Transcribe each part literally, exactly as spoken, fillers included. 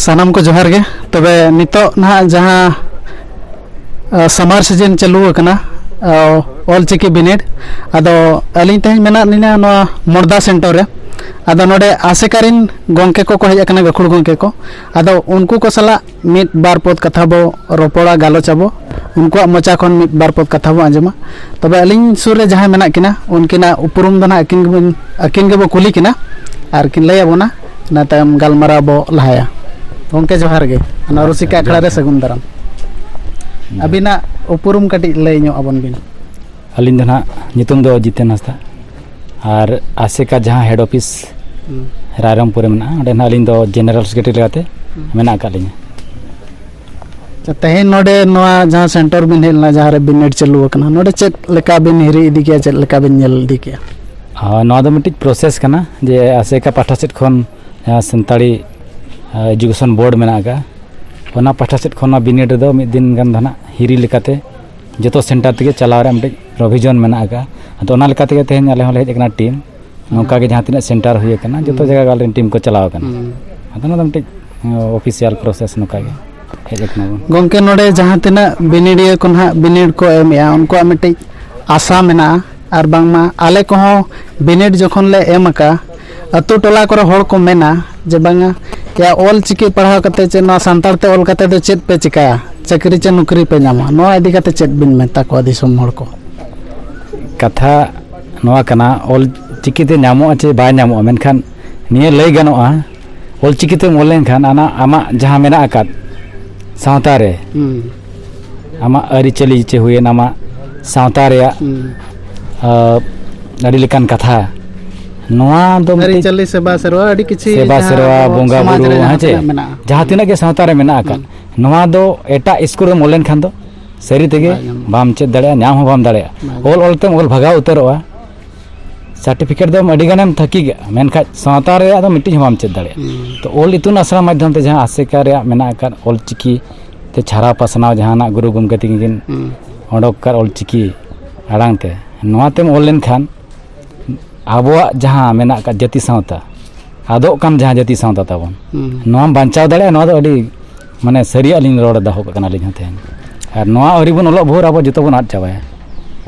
ᱥᱟᱱᱟᱢ ᱠᱚ ᱡᱚᱦᱟᱨ ᱜᱮ᱾ ᱛᱚᱵᱮ ᱱᱤᱛᱚᱜ ᱱᱟᱦᱟᱜ ᱡᱟᱦᱟᱸ, ᱟ, ᱥᱟᱢᱟᱨ ᱥᱤᱡᱤᱱ ᱪᱟᱹᱞᱩ ᱟᱠᱟᱱᱟ, ᱟ, ᱚᱞᱪᱤᱠᱤ ᱵᱤᱱᱤᱰ, ᱟᱫᱚ ᱟᱹᱞᱤᱧ ᱛᱮᱦᱮᱧ ᱢᱮᱱᱟᱜ ᱞᱤᱧᱟ ᱱᱚᱣᱟ ᱢᱚᱲᱫᱟ ᱥᱮᱱᱴᱟᱨ ᱨᱮ᱾ ᱟᱫᱚ ᱱᱚᱰᱮ ᱟᱥᱮᱠᱟ ᱨᱤᱱ ᱜᱚᱢᱠᱮ ᱠᱚᱠᱚ ᱦᱮᱡ ᱟᱠᱟᱱᱟ, ᱜᱟᱹᱠᱷᱩᱲ ᱜᱚᱢᱠᱮ ᱠᱚ᱾ ᱟᱫᱚ ᱩᱱᱠᱩ ᱠᱚ ᱥᱟᱞᱟᱜ ᱢᱤᱫ ᱵᱟᱨ ᱯᱚᱫ ᱠᱟᱛᱷᱟ ᱵᱚ ᱨᱚᱯᱚᱲᱟ, ᱜᱟᱞᱚᱪ ᱟᱵᱚ᱾ ᱩᱱᱠᱩᱣᱟᱜ ᱢᱚᱪᱟ ᱠᱷᱚᱱ ᱢᱤᱫ ᱵᱟᱨ ᱯᱚᱫ ᱠᱟᱛᱷᱟ ᱵᱚ ᱟᱸᱡᱚᱢᱟ᱾ ᱛᱚᱵᱮ ᱟᱹᱞᱤᱧ ᱥᱩᱨ ᱨᱮ ᱡᱟᱦᱟᱸᱭ ᱢᱮᱱᱟᱜ ᱠᱤᱱᱟ, ᱩᱱᱠᱤᱱᱟᱜ ᱩᱯᱨᱩᱢ ᱫᱚ ᱱᱟᱦᱟᱜ ᱟᱹᱠᱤᱱ ᱜᱮᱵᱚᱱ, ᱟᱹᱠᱤᱱ ᱜᱮᱵᱚ ᱠᱩᱞᱤ ᱠᱤᱱᱟ ᱟᱨ ᱠᱤᱱ ᱞᱟᱹᱭ ᱟᱵᱚᱱᱟ᱾ ᱤᱱᱟᱹ ᱛᱟᱭᱚᱢ ᱜᱟᱞᱢᱟᱨᱟᱣ ᱵᱚ ᱞᱟᱦᱟᱭᱟ᱾ ᱜᱚᱢᱠᱮ ᱡᱚᱦᱟᱨ ᱜᱮ, ᱚᱱᱟ ᱨᱩᱥᱤᱠᱟ ᱟᱠᱷᱲᱟ ᱨᱮ ᱥᱟᱹᱜᱩᱱ ᱫᱟᱨᱟᱢ᱾ ᱟᱹᱵᱤᱱᱟᱜ ᱩᱯᱨᱩᱢ ᱠᱟᱹᱴᱤᱡ ᱞᱟᱹᱭ ᱧᱚᱜ ᱟᱵᱚᱱ ᱵᱤᱱ᱾ ᱟᱹᱞᱤᱧ ᱫᱚ ᱱᱟᱦᱟᱜ ᱧᱩᱛᱩᱢ ᱫᱚ ᱡᱤᱛᱮᱱ ᱦᱟᱸᱥᱫᱟ, ᱟᱨ ᱟᱥᱮᱠᱟ ᱡᱟᱦᱟᱸ ᱦᱮᱰ ᱚᱯᱷᱤᱥ ᱦᱩᱸ᱾ ᱨᱟᱭᱨᱚᱝᱯᱩᱨ ᱨᱮ ᱢᱮᱱᱟᱜᱼᱟ, ᱚᱸᱰᱮ ᱱᱟᱦᱟᱜ ᱟᱹᱞᱤᱧ ᱫᱚ ᱡᱮᱱᱟᱨᱮᱞ ᱥᱮᱠᱨᱮᱴᱟᱨᱤ ᱞᱮᱠᱟᱛᱮ ᱦᱩᱸ᱾ ᱢᱮᱱᱟᱜ ᱟᱠᱟᱫ ᱞᱤᱧᱟ᱾ ᱟᱪᱪᱷᱟ, ᱛᱮᱦᱮᱧ ᱱᱚᱰᱮ ᱱᱚᱣᱟ ᱡᱟᱦᱟᱸ ᱥᱮᱱᱴᱟᱨ ᱵᱤᱱ ᱦᱮᱡ ᱞᱮᱱᱟ, ᱡᱟᱦᱟᱸ ᱨᱮ ᱵᱤᱱᱤᱰ ᱪᱟᱹᱞᱩ ᱟᱠᱟᱱᱟ, ᱱᱚᱰᱮ ᱪᱮᱫ ᱞᱮᱠᱟ ᱵᱤᱱ ᱦᱤᱨᱤ ᱤᱫᱤ ᱠᱮᱜᱼᱟ, ᱪᱮᱫ ᱞᱮᱠᱟ ᱵᱤᱱ ᱧᱮᱞ ᱤᱫᱤ ᱠᱮᱜᱼᱟ? ᱟᱨ ᱱᱚᱣᱟ ᱫᱚ ᱢᱤᱫᱴᱤᱡ ᱯᱨᱚᱥᱮᱥ ᱠᱟᱱᱟ, ᱡᱮ ᱟᱥᱮᱠᱟ ᱯᱟᱦᱴᱟ ᱥᱮᱫ ᱠᱷᱚᱱ ᱡᱟᱦᱟᱸ ᱥᱟᱱᱛᱟᱲᱤ, ᱟ, ᱮᱡᱩᱠᱮᱥᱚᱱ ᱵᱳᱨᱰ ᱢᱮᱱᱟᱜ ᱟᱠᱟᱫᱼᱟ, ᱚᱱᱟ ᱯᱟᱦᱴᱟ ᱥᱮᱫ ᱠᱷᱚᱱ ᱱᱚᱣᱟ ᱵᱤᱱᱤᱰ ᱨᱮᱫᱚ ᱢᱤᱫ ᱫᱤᱱ ᱜᱟᱱ ᱫᱚ ᱱᱟᱦᱟᱜ ᱦᱤᱨᱤ ᱞᱮᱠᱟᱛᱮ ᱡᱚᱛᱚ ᱥᱮᱱᱴᱟᱨ ᱛᱮᱜᱮ ᱪᱟᱞᱟᱣ ᱨᱮᱭᱟᱜ ᱢᱤᱫᱴᱤᱡ ᱯᱨᱚᱵᱷᱤᱡᱚᱱ ᱢᱮᱱᱟᱜ ᱟᱠᱟᱫᱼᱟ᱾ ᱟᱫᱚ ᱚᱱᱟ ᱞᱮᱠᱟ ᱛᱮᱜᱮ ᱛᱮᱦᱮᱧ ᱟᱞᱮ ᱦᱚᱸᱞᱮ ᱦᱮᱡ ᱟᱠᱟᱱᱟ ᱴᱤᱢ᱾ ᱱᱚᱝᱠᱟ ᱜᱮ ᱡᱟᱦᱟᱸ ᱛᱤᱱᱟᱹᱜ ᱥᱮᱱᱴᱟᱨ ᱦᱩᱭ ᱟᱠᱟᱱᱟ, ᱡᱚᱛᱚ ᱦᱩᱸ᱾ ᱡᱟᱭᱜᱟ ᱜᱮ ᱟᱞᱮᱨᱮᱱ ᱴᱤᱢ ᱠᱚ ᱪᱟᱞᱟᱣ ᱟᱠᱟᱱᱟ᱾ ᱦᱩᱸ᱾ ᱟᱫᱚ ᱚᱱᱟ ᱫᱚ ᱢᱤᱫᱴᱤᱡ, ᱚ, ᱚᱯᱷᱤᱥᱤᱭᱟᱞ ᱯᱨᱚᱥᱮᱥ ᱱᱚᱝᱠᱟ ᱜᱮ ᱦᱮᱡ ᱟᱠᱟᱱᱟ ᱵᱚᱱ᱾ ᱜᱚᱢᱠᱮ, ᱱᱚᱰᱮ ᱡᱟᱦᱟᱸ ᱛᱤᱱᱟᱹᱜ ᱵᱤᱱᱤᱰᱤᱭᱟᱹ ᱠᱚ ᱱᱟᱦᱟᱜ ᱵᱤᱱᱤᱰ ᱠᱚ ᱮᱢᱮᱜᱼᱟ, ᱩᱱᱠᱩᱣᱟᱜ ᱢᱤᱫᱴᱤᱡ ᱟᱥᱟ ᱢᱮᱱᱟᱜᱼᱟ, ᱟᱨ ᱵᱟᱝᱢᱟ ᱟᱞᱮ ᱠᱚᱦᱚᱸ ᱵᱤᱱᱤᱰ ᱡᱚᱠᱷᱚᱱ ᱞᱮ ᱮᱢ ᱟᱠᱟᱫᱼᱟ, ᱟᱹᱛᱩ ᱴᱚᱞᱟ ᱠᱚᱨᱮ ᱦᱚᱲ ᱠᱚ ᱢᱮᱱᱟ ᱡᱮ ᱵᱟᱝᱟ, ᱭᱟ, ᱚᱞ ᱪᱤᱠᱤ ᱯᱟᱲᱦᱟᱣ ᱠᱟᱛᱮ ᱪᱮ ᱱᱚᱣᱟ ᱥᱟᱱᱛᱟᱲ ᱛᱮ ᱚᱞ ᱠᱟᱛᱮ ᱫᱚ ᱪᱮᱫ ᱯᱮ ᱪᱤᱠᱟᱹᱭᱟ, ᱪᱟᱹᱠᱨᱤ ᱪᱮ ᱱᱚᱠᱨᱤ ᱯᱮ ᱧᱟᱢᱟ? ᱱᱚᱣᱟ ᱤᱫᱤ ᱠᱟᱛᱮ ᱪᱮᱫ ᱵᱤᱱ ᱢᱮᱛᱟ ᱠᱚᱣᱟ ᱫᱤᱥᱚᱢ ᱦᱚᱲ ᱠᱚ? ᱠᱟᱛᱷᱟ ᱱᱚᱣᱟ ᱠᱟᱱᱟ, ᱚᱞ ᱪᱤᱠᱤ ᱛᱮ ᱧᱟᱢᱚᱜᱼᱟ ᱪᱮ ᱵᱟᱭ ᱧᱟᱢᱚᱜᱼᱟ, ᱢᱮᱱᱠᱷᱟᱱ ᱱᱤᱭᱟᱹ ᱞᱟᱹᱭ ᱜᱟᱱᱚᱜᱼᱟ, ᱚᱞ ᱪᱤᱠᱤ ᱛᱮᱢ ᱚᱞ ᱞᱮᱱᱠᱷᱟᱱ ᱟᱱᱟ-, ᱟᱢᱟᱜ ᱡᱟᱦᱟᱸ ᱢᱮᱱᱟᱜ ᱟᱠᱟᱫ ᱥᱟᱶᱛᱟ ᱨᱮ, ᱦᱩᱸ᱾ ᱟᱢᱟᱜ ᱟᱹᱨᱤᱪᱟᱹᱞᱤ ᱪᱮ ᱦᱩᱭᱮᱱ ᱟᱢᱟᱜ ᱥᱟᱶᱛᱟ ᱨᱮᱭᱟᱜ, ᱦᱩᱸ᱾ ᱟ, ᱟᱹᱰᱤ ᱞᱮᱠᱟᱱ ᱠᱟᱛᱷᱟ, ᱱᱚᱣᱟ ᱫᱚ ᱢᱤᱫᱴᱤᱡ ᱟᱹᱨᱤᱪᱟᱹᱞᱤ, ᱥᱮᱵᱟ ᱥᱮᱨᱣᱟ, ᱟᱹᱰᱤ ᱠᱤᱪᱷᱩ ᱥᱮᱵᱟ ᱡᱟᱦᱟᱸ ᱥᱮᱨᱣᱟ, ᱟᱵᱚ ᱵᱚᱸᱜᱟ ᱥᱚᱢᱟᱡᱽ ᱵᱩᱨᱩ, ᱨᱮ ᱡᱟᱦᱟᱸ ᱦᱮᱸ ᱪᱮ? ᱛᱤᱱᱟᱹᱜ ᱢᱮᱱᱟᱜᱼᱟ᱾ ᱡᱟᱦᱟᱸ ᱛᱤᱱᱟᱹᱜ ᱜᱮ ᱥᱟᱶᱛᱟ ᱨᱮ ᱢᱮᱱᱟᱜ ᱟᱠᱟᱫ, ᱦᱩᱸ᱾ ᱱᱚᱣᱟ ᱫᱚ ᱮᱴᱟᱜ ᱥᱠᱩᱞ ᱨᱮᱢ ᱚᱞ ᱞᱮᱱᱠᱷᱟᱱ ᱫᱚ ᱥᱟᱹᱨᱤ ᱛᱮᱜᱮ ᱵᱟᱭ ᱧᱟᱢᱚᱜᱼᱟ᱾ ᱵᱟᱢ ᱪᱮᱫ ᱫᱟᱲᱮᱭᱟᱜᱼᱟ, ᱧᱟᱢ ᱦᱚᱸ ᱵᱟᱢ ᱫᱟᱲᱮᱭᱟᱜᱼᱟ᱾ ᱵᱟᱭ ᱚᱞ ᱧᱟᱢᱚᱜᱼᱟ᱾ ᱚᱞ ᱛᱮᱢ ᱚᱞ ᱵᱷᱟᱜᱟᱣ ᱩᱛᱟᱹᱨᱚᱜᱼᱟ᱾ ᱥᱟᱨᱴᱤᱯᱷᱤᱠᱮᱴ ᱫᱚ ᱟᱹᱰᱤ ᱜᱟᱱᱮᱢ ᱛᱷᱟᱹᱠᱤ ᱠᱟᱜᱼᱟ, ᱢᱮᱱᱠᱷᱟᱱ ᱥᱟᱶᱛᱟ ᱨᱮᱭᱟᱜ ᱫᱚ ᱢᱤᱫᱴᱤᱡ ᱦᱚᱸ ᱵᱟᱢ ᱪᱮᱫ ᱫᱟᱲᱮᱭᱟᱜᱼᱟ᱾ ᱦᱩᱸ᱾ ᱛᱚ, ᱚᱞ ᱤᱛᱩᱱ ᱟᱥᱲᱟ ᱢᱟᱫᱽᱫᱷᱚᱢ ᱛᱮ ᱡᱟᱦᱟᱸ ᱟᱥᱮᱠᱟ ᱨᱮᱭᱟᱜ ᱢᱮᱱᱟᱜ ᱟᱠᱟᱫ ᱚᱞ ᱪᱤᱠᱤ ᱛᱮ ᱪᱷᱟᱨᱟᱣ ᱯᱟᱥᱱᱟᱣ, ᱡᱟᱦᱟᱱᱟᱜ ᱜᱩᱨᱩ ᱜᱚᱢᱠᱮ ᱛᱤᱠᱤᱱ ᱠᱤᱱ ᱦᱩᱸ᱾ ᱚᱰᱚᱠ ᱟᱠᱟᱫ ᱚᱞ ᱪᱤᱠᱤ ᱟᱲᱟᱝ ᱛᱮ, ᱱᱚᱣᱟ ᱛᱮᱢ ᱚᱞ ᱞᱮᱱᱠᱷᱟᱱ ᱟᱵᱚᱣᱟᱜ ᱡᱟᱦᱟᱸ ᱢᱮᱱᱟᱜ ᱟᱠᱟᱫ ᱡᱟᱹᱛᱤ ᱥᱟᱶᱛᱟ, ᱟᱫᱚᱜ ᱠᱟᱱ ᱡᱟᱦᱟᱸ ᱡᱟᱹᱛᱤ ᱥᱟᱶᱛᱟ ᱛᱟᱵᱚᱱ, ᱦᱩᱸ᱾ ᱱᱚᱣᱟᱢ ᱵᱟᱧᱪᱟᱣ ᱫᱟᱲᱮᱭᱟᱜᱼᱟ, ᱱᱚᱣᱟ ᱫᱚ ᱟᱹᱰᱤ ᱢᱟᱱᱮ ᱥᱟᱹᱨᱤᱭᱟᱜ ᱞᱤᱧ ᱨᱚᱲ ᱫᱚᱦᱚ ᱠᱟᱜ ᱠᱟᱱᱟ ᱟᱹᱞᱤᱧ ᱦᱚᱸ ᱛᱮᱦᱮᱧ᱾ ᱟᱨ ᱱᱚᱣᱟ ᱟᱹᱣᱨᱤ ᱵᱚᱱ ᱚᱞᱚᱜ ᱵᱷᱳᱨ ᱟᱵᱚ ᱡᱚᱛᱚ ᱵᱚᱱ ᱟᱫ ᱪᱟᱵᱟᱭᱟ᱾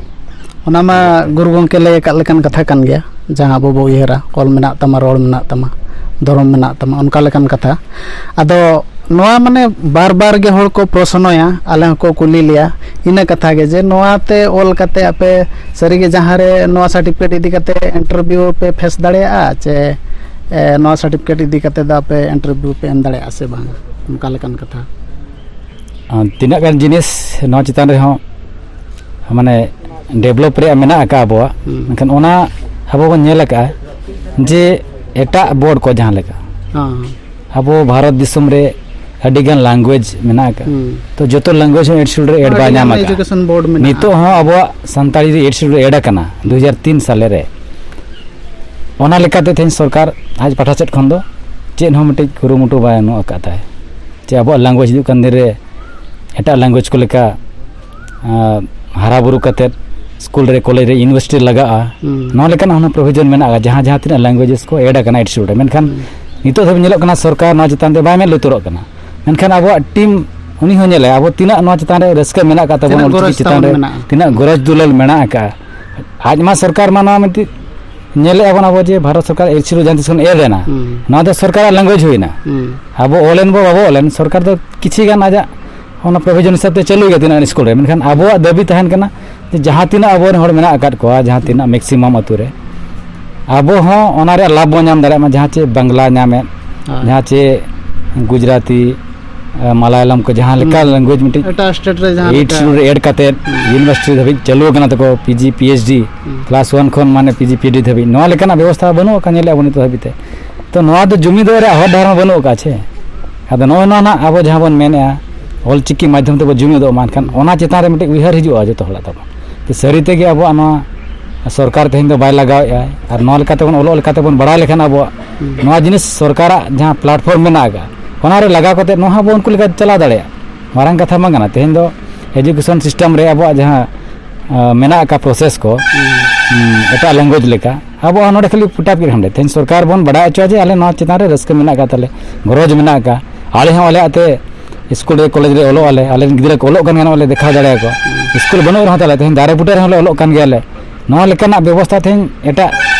ᱚᱱᱟ ᱢᱟ ᱜᱩᱨᱩ ᱜᱚᱢᱠᱮ ᱞᱟᱹᱭ ᱟᱠᱟᱫ ᱞᱮᱠᱟᱱ ᱠᱟᱛᱷᱟ ᱠᱟᱱ ᱜᱮᱭᱟ, ᱡᱟᱦᱟᱸ ᱟᱵᱚ ᱵᱚ ᱩᱭᱦᱟᱹᱨᱟ, ᱚᱞ ᱢᱮᱱᱟᱜ ᱛᱟᱢᱟ, ᱨᱚᱲ ᱢᱮᱱᱟᱜ ᱛᱟᱢᱟ, ᱫᱷᱚᱨᱚᱢ ᱢᱮᱱᱟᱜ ᱛᱟᱢᱟ, ᱚᱱᱠᱟ ᱞᱮᱠᱟᱱ ᱠᱟᱛᱷᱟ᱾ ᱟᱫᱚ ᱱᱚᱣᱟ ᱢᱟᱱᱮ ᱵᱟᱨ ᱵᱟᱨ ᱜᱮ ᱦᱚᱲ ᱠᱚ ᱯᱨᱚᱥᱱᱚᱭᱟ, ᱟᱞᱮ ᱦᱚᱸᱠᱚ ᱠᱩᱞᱤ ᱞᱮᱭᱟ ᱤᱱᱟᱹ ᱠᱟᱛᱷᱟ ᱜᱮ, ᱡᱮ ᱱᱚᱣᱟ ᱛᱮ ᱚᱞ ᱠᱟᱛᱮ ᱟᱯᱮ ᱥᱟᱹᱨᱤ ᱜᱮ ᱡᱟᱦᱟᱸ ᱨᱮ ᱱᱚᱣᱟ ᱥᱟᱨᱴᱤᱯᱷᱤᱠᱮᱴ ᱤᱫᱤ ᱠᱟᱛᱮ ᱤᱱᱴᱟᱨᱵᱷᱤᱭᱩ ᱯᱮ ᱯᱷᱮᱥ ᱫᱟᱲᱮᱭᱟᱜᱼᱟ, ᱪᱮ, ᱮ, ᱱᱚᱣᱟ ᱥᱟᱨᱴᱤᱯᱷᱤᱠᱮᱴ ᱤᱫᱤ ᱠᱟᱛᱮ ᱫᱚ ᱟᱯᱮ ᱤᱱᱴᱟᱨᱵᱷᱤᱭᱩ ᱯᱮ ᱮᱢ ᱫᱟᱲᱮᱭᱟᱜᱼᱟ ᱥᱮ ᱵᱟᱝ, ᱚᱱᱠᱟ ᱞᱮᱠᱟᱱ ᱠᱟᱛᱷᱟ᱾ ᱟᱨ ᱛᱤᱱᱟᱹᱜ ᱜᱟᱱ ᱡᱤᱱᱤᱥ ᱱᱚᱣᱟ ᱪᱮᱛᱟᱱ ᱨᱮᱦᱚᱸ ᱢᱟᱱᱮ ᱰᱮᱵᱷᱞᱚᱯ ᱨᱮᱭᱟᱜ ᱢᱮᱱᱟᱜ ᱟᱠᱟᱫ ᱟᱵᱚᱣᱟᱜ, ᱦᱩᱸ᱾ ᱢᱮᱱᱠᱷᱟᱱ ᱚᱱᱟ ᱟᱵᱚ ᱵᱚᱱ ᱧᱮᱞ ᱟᱠᱟᱫᱼᱟ ᱡᱮ ᱮᱴᱟᱜ ᱵᱳᱨᱰ ᱠᱚ ᱡᱟᱦᱟᱸ ᱞᱮᱠᱟ, ᱦᱚᱸ᱾ ᱟᱵᱚ ᱵᱷᱟᱨᱚᱛ ᱫᱤᱥᱚᱢ ᱨᱮ ᱟᱹᱰᱤᱜᱟᱱ ᱞᱮᱝᱜᱩᱭᱮᱡᱽ ᱢᱮᱱᱟᱜ ᱟᱠᱟᱫ᱾ ᱦᱩᱸ᱾ ᱛᱚ ᱡᱚᱛᱚ ᱞᱮᱝᱜᱩᱭᱮᱡᱽ ᱦᱚᱸ ᱮᱭᱤᱴ ᱥᱤᱰᱩᱞ ᱨᱮ ᱮᱰ ᱵᱟᱭ ᱟᱹᱰᱤᱜᱟᱱ ᱧᱟᱢ ᱟᱠᱟᱫ᱾ ᱮᱡᱩᱠᱮᱥᱚᱱ ᱵᱳᱨᱰ ᱢᱮᱱᱟᱜᱼᱟ᱾ ᱱᱤᱛᱚᱜ ᱦᱚᱸ ᱟᱵᱚᱣᱟᱜ ᱥᱟᱱᱛᱟᱲᱤ ᱨᱮ ᱮᱭᱤᱴ ᱥᱤᱰᱩᱞ ᱨᱮ ᱮᱰ ᱟᱠᱟᱱᱟ ᱫᱩ ᱦᱟᱡᱟᱨ ᱛᱤᱱ ᱥᱟᱞᱮ ᱨᱮ᱾ ᱚᱱᱟ ᱞᱮᱠᱟᱛᱮ ᱛᱮᱦᱮᱧ ᱥᱚᱨᱠᱟᱨ ᱟᱡ ᱯᱟᱦᱴᱟ ᱥᱮᱫ ᱠᱷᱚᱱ ᱫᱚ ᱪᱮᱫ ᱦᱚᱸ ᱢᱤᱫᱴᱤᱡ ᱠᱩᱨᱩᱢᱩᱴᱩ ᱵᱟᱭ ᱵᱟᱹᱱᱩᱜ ᱟᱠᱟᱫ ᱛᱟᱭ, ᱡᱮ ᱟᱵᱚᱣᱟᱜ ᱞᱮᱝᱜᱩᱭᱮᱡᱽ ᱦᱤᱡᱩᱜ ᱠᱟᱱ ᱫᱤᱱ ᱨᱮ ᱮᱴᱟᱜ ᱞᱮᱝᱜᱩᱭᱮᱡᱽ ᱠᱚ ᱞᱮᱠᱟ, ᱟᱸ, ᱦᱟᱨᱟ ᱵᱩᱨᱩ ᱠᱟᱛᱮᱫ ᱥᱠᱩᱞ ᱨᱮ, ᱠᱚᱞᱮᱡᱽ ᱨᱮ, ᱤᱭᱩᱱᱤᱵᱷᱟᱨᱥᱤᱴᱤ ᱨᱮ ᱞᱟᱜᱟᱜᱼᱟ᱾ ᱦᱩᱸ᱾ ᱱᱚᱣᱟ ᱞᱮᱠᱟᱱᱟᱜ ᱦᱚᱸ ᱯᱨᱚᱵᱷᱤᱡᱚᱱ ᱢᱮᱱᱟᱜᱼᱟ, ᱡᱟᱦᱟᱸ ᱡᱟᱦᱟᱸ ᱛᱤᱱᱟᱹᱜ ᱞᱮᱝᱜᱩᱭᱮᱡᱮᱥ ᱠᱚ ᱮᱰ ᱟᱠᱟᱱᱟ ᱮᱭᱤᱴ ᱥᱤᱰᱩᱞ ᱨᱮ, ᱢᱮᱱᱠᱷᱟᱱ ᱦᱩᱸ᱾ ᱱᱤᱛᱚᱜ ᱫᱷᱟᱹᱵᱤᱡ ᱧᱮᱞᱚᱜ ᱠᱟᱱᱟ ᱥᱚᱨᱠᱟᱨ ᱱᱚᱣᱟ ᱪᱮᱛᱟᱱ ᱨᱮ ᱵᱟᱭ ᱢᱮᱫ ᱞᱩᱛᱩᱨᱚᱜ ᱠᱟᱱᱟ᱾ ᱢᱮᱱᱠᱷᱟᱱ ᱟᱵᱚᱣᱟᱜ ᱴᱤᱢ ᱩᱱᱤ ᱦᱚᱸ ᱧᱮᱞᱟᱭ, ᱟᱵᱚ ᱛᱤᱱᱟᱹᱜ ᱱᱚᱣᱟ ᱪᱮᱛᱟᱱ ᱨᱮ ᱨᱟᱹᱥᱠᱟᱹ ᱢᱮᱱᱟᱜ ᱟᱠᱟᱫ ᱛᱟᱵᱚᱱᱟ, ᱛᱤᱱᱟᱹᱜ ᱚᱞᱪᱤᱠᱤ ᱜᱚᱨᱚᱡᱽ ᱪᱮᱛᱟᱱ ᱛᱟᱵᱚᱱ ᱨᱮ ᱢᱮᱱᱟᱜᱼᱟ᱾ ᱛᱤᱱᱟᱹᱜ ᱜᱚᱨᱚᱡᱽ ᱫᱩᱞᱟᱹᱲ ᱢᱮᱱᱟᱜ ᱟᱠᱟᱫᱼᱟ᱾ ᱟᱡ ᱢᱟ ᱥᱚᱨᱠᱟᱨ ᱢᱟ ᱱᱚᱣᱟ ᱢᱤᱫᱴᱤᱡ ᱧᱮᱞᱮᱫᱼᱟ ᱵᱚᱱ ᱟᱵᱚ ᱡᱮ ᱵᱷᱟᱨᱚᱛ ᱥᱚᱨᱠᱟᱨ ᱮᱭᱤᱪ ᱥᱤ ᱡᱟᱦᱟᱸ ᱛᱤᱥ ᱠᱷᱚᱱ ᱮᱰ ᱮᱱᱟ, ᱦᱩᱸ᱾ ᱱᱚᱣᱟ ᱫᱚ ᱥᱚᱨᱠᱟᱨᱟᱜ ᱞᱮᱝᱜᱩᱭᱮᱡᱽ ᱦᱩᱭᱱᱟ᱾ ᱦᱩᱸ᱾ ᱟᱵᱚ ᱚᱞᱮᱱ ᱵᱚ ᱵᱟᱵᱚ ᱚᱞᱮᱱ, ᱥᱚᱨᱠᱟᱨ ᱫᱚ ᱠᱤᱪᱷᱤ ᱜᱟᱱ ᱟᱡᱟᱜ ᱚᱱᱟ ᱯᱨᱚᱵᱷᱤᱡᱚᱱ ᱦᱤᱥᱟᱹᱵ ᱛᱮ ᱪᱟᱹᱞᱩᱭ ᱜᱮᱭᱟ ᱛᱤᱱᱟᱹᱜ ᱜᱟᱱ ᱥᱠᱩᱞ ᱨᱮ, ᱢᱮᱱᱠᱷᱟᱱ ᱟᱵᱚᱣᱟᱜ ᱫᱟᱹᱵᱤ ᱛᱟᱦᱮᱱ ᱠᱟᱱᱟ ᱡᱮ ᱡᱟᱦᱟᱸ ᱛᱤᱱᱟᱹᱜ ᱟᱵᱚᱨᱮᱱ ᱦᱚᱲ ᱢᱮᱱᱟᱜ ᱟᱠᱟᱫ ᱠᱚᱣᱟ, ᱡᱟᱦᱟᱸ ᱛᱤᱱᱟᱹᱜ ᱢᱮᱠᱥᱤᱢᱟᱢ ᱟᱛᱳ ᱨᱮ, ᱟᱵᱚ ᱦᱚᱸ ᱚᱱᱟ ᱨᱮᱭᱟᱜ ᱞᱟᱵᱷ ᱵᱚᱱ ᱧᱟᱢ ᱫᱟᱲᱮᱭᱟᱜ ᱢᱟ᱾ ᱡᱟᱦᱟᱸ ᱪᱮ ᱵᱟᱝᱞᱟ ᱧᱟᱢᱮᱫ, ᱦᱳᱭ᱾ ᱡᱟᱦᱟᱸ ᱪᱮ ᱜᱩᱡᱽᱨᱟᱴᱤ, ᱢᱟᱞᱟᱭᱟᱞᱟᱢ ᱠᱚ ᱡᱟᱦᱟᱸ ᱞᱮᱠᱟ ᱦᱩᱸ᱾ ᱞᱮᱝᱜᱩᱭᱮᱡᱽ ᱢᱤᱫᱴᱤᱡ ᱮᱴᱟᱜ ᱥᱴᱮᱴ ᱨᱮ ᱡᱟᱦᱟᱸ ᱮᱭᱤᱴ ᱞᱮᱠᱟ᱾ ᱥᱤᱰᱩᱞ ᱨᱮ ᱮᱰ ᱠᱟᱛᱮᱫ ᱦᱩᱸ᱾ ᱤᱭᱩᱱᱤᱵᱷᱟᱨᱥᱤᱴᱤ ᱫᱷᱟᱹᱵᱤᱡ ᱪᱟᱹᱞᱩ ᱟᱠᱟᱱᱟ ᱛᱟᱠᱚ, P G, P H D, ᱦᱩᱸ᱾ ᱠᱞᱟᱥ ᱚᱣᱟᱱ ᱠᱷᱚᱱ ᱢᱟᱱᱮ P G, P H D ᱫᱷᱟᱹᱵᱤᱡ, ᱱᱚᱣᱟ ᱞᱮᱠᱟᱱᱟᱜ ᱵᱮᱵᱚᱥᱛᱷᱟ ᱵᱟᱹᱱᱩᱜ ᱟᱠᱟᱫ ᱧᱮᱞᱮᱫ ᱟᱵᱚᱱ ᱱᱤᱛᱚᱜ ᱫᱷᱟᱹᱵᱤᱡ ᱛᱮ᱾ ᱛᱚ ᱱᱚᱣᱟ ᱫᱚ ᱡᱩᱢᱤᱫᱚᱜ ᱨᱮᱭᱟᱜ ᱦᱚᱨ ᱰᱟᱦᱟᱨ ᱦᱚᱸ ᱵᱟᱹᱱᱩᱜ ᱟᱠᱟᱫ ᱪᱮ᱾ ᱟᱫᱚ ᱱᱚᱜᱼᱚᱭ ᱱᱚᱣᱟ ᱱᱟᱜ ᱟᱵᱚ ᱡᱟᱦᱟᱸ ᱵᱚᱱ ᱢᱮᱱᱮᱫᱼᱟ, ᱚᱞᱪᱤᱠᱤ ᱢᱟᱫᱽᱫᱷᱚᱢ ᱛᱮᱵᱚ ᱡᱩᱢᱤᱫᱚᱜ ᱢᱟ, ᱮᱱᱠᱷᱟᱱ ᱚᱱᱟ ᱪᱮᱛᱟᱱ ᱨᱮ ᱢᱤᱫᱴᱤᱡ ᱩᱭᱦᱟᱹᱨ ᱦᱤᱡᱩᱜᱼᱟ ᱡᱚᱛᱚ ᱦᱚᱲᱟᱜ ᱛᱟᱵᱚᱱ᱾ ᱡᱮ ᱥᱟᱹᱨᱤ ᱛᱮᱜᱮ ᱟᱵᱚᱣᱟᱜ ᱱᱚᱣᱟ ᱥᱚᱨᱠᱟᱨ ᱛᱮᱦᱮᱧ ᱫᱚ ᱵᱟᱭ ᱞᱟᱜᱟᱣᱮᱫᱼᱟ, ᱟᱨ ᱱᱚᱣᱟ ᱞᱮᱠᱟᱛᱮ ᱵᱚᱱ ᱚᱞᱚᱜ ᱞᱮᱠᱟᱛᱮ ᱵᱚᱱ ᱵᱟᱲᱟᱭ ᱞᱮᱠᱷᱟᱱ ᱟᱵᱚᱣᱟᱜ ᱦᱩᱸ᱾ ᱱᱚᱣᱟ ᱡᱤᱱᱤᱥ ᱥᱚᱨᱠᱟᱨᱟᱜ ᱡᱟᱦᱟᱸ platform ᱢᱮᱱᱟᱜ ᱟᱠᱟᱫ, ᱚᱱᱟ ᱨᱮ ᱞᱟᱜᱟᱣ ᱠᱟᱛᱮ ᱱᱚᱣᱟ ᱦᱚᱸ ᱟᱵᱚ ᱩᱱᱠᱩ ᱞᱮᱠᱟ ᱪᱟᱞᱟᱣ ᱫᱟᱲᱮᱭᱟᱜᱼᱟ᱾ ᱢᱟᱨᱟᱝ ᱠᱟᱛᱷᱟ ᱵᱟᱝ ᱠᱟᱱᱟ᱾ ᱛᱮᱦᱮᱧ ᱫᱚ education system ᱨᱮ ᱟᱵᱚᱣᱟᱜ ᱡᱟᱦᱟᱸ, ᱟᱸ, ᱢᱮᱱᱟᱜ ᱟᱠᱟᱫ process ᱠᱚ, ᱦᱩᱸ᱾ ᱦᱩᱸ, ᱮᱴᱟᱜ ᱞᱮᱝᱜᱩᱭᱮᱡᱽ ᱞᱮᱠᱟ᱾ ᱟᱵᱚᱣᱟᱜ ᱱᱚᱰᱮ ᱠᱷᱟᱹᱞᱤ ᱯᱩᱴᱟᱯ ᱜᱮ ᱦᱟᱸᱰᱮ᱾ ᱛᱮᱦᱮᱧ ᱥᱚᱨᱠᱟᱨ ᱵᱚᱱ ᱵᱟᱰᱟᱭ ᱦᱚᱪᱚᱣᱟ ᱡᱮ ᱟᱞᱮ ᱱᱚᱣᱟ ᱪᱮᱛᱟᱱ ᱨᱮ ᱨᱟᱹᱥᱠᱟᱹ ᱢᱮᱱᱟᱜ ᱟᱠᱟᱫ ᱛᱟᱞᱮ, ᱜᱚᱨᱚᱡᱽ ᱢᱮᱱᱟᱜ ᱟᱠᱟᱫ᱾ ᱟᱞᱮ ᱦᱚᱸ ᱟᱞᱮ ᱟᱛᱮ ᱥᱠᱩᱞ ᱨᱮ, ᱠᱚᱞᱮᱡᱽ ᱨᱮ ᱚᱞᱚᱜ ᱟᱞᱮ, ᱟᱞᱮ ᱨᱮᱱ ᱜᱤᱫᱽᱨᱟᱹ ᱠᱚ ᱚᱞᱚᱜ ᱠᱟᱱ ᱜᱮᱭᱟ, ᱱᱚᱣᱟ ᱞᱮ ᱫᱮᱠᱷᱟᱣ ᱫᱟᱲᱮᱭᱟᱠᱚᱣᱟ᱾ ᱥᱠᱩᱞ ᱵᱟᱹᱱᱩᱜ ᱨᱮᱦᱚᱸ ᱛᱟᱞᱮ, ᱛᱮᱦᱮᱧ ᱫᱟᱨᱮ ᱵᱩᱴᱟᱹ ᱨᱮᱦᱚᱸ ᱞᱮ ᱚᱞᱚᱜ ᱠᱟᱱ ᱜᱮᱭᱟᱞᱮ᱾ ᱱᱚᱣᱟ ᱞᱮᱠᱟᱱᱟᱜ ᱵᱮᱵᱚᱥᱛᱷᱟ ᱛᱮᱦᱮᱧ ᱮᱴᱟᱜ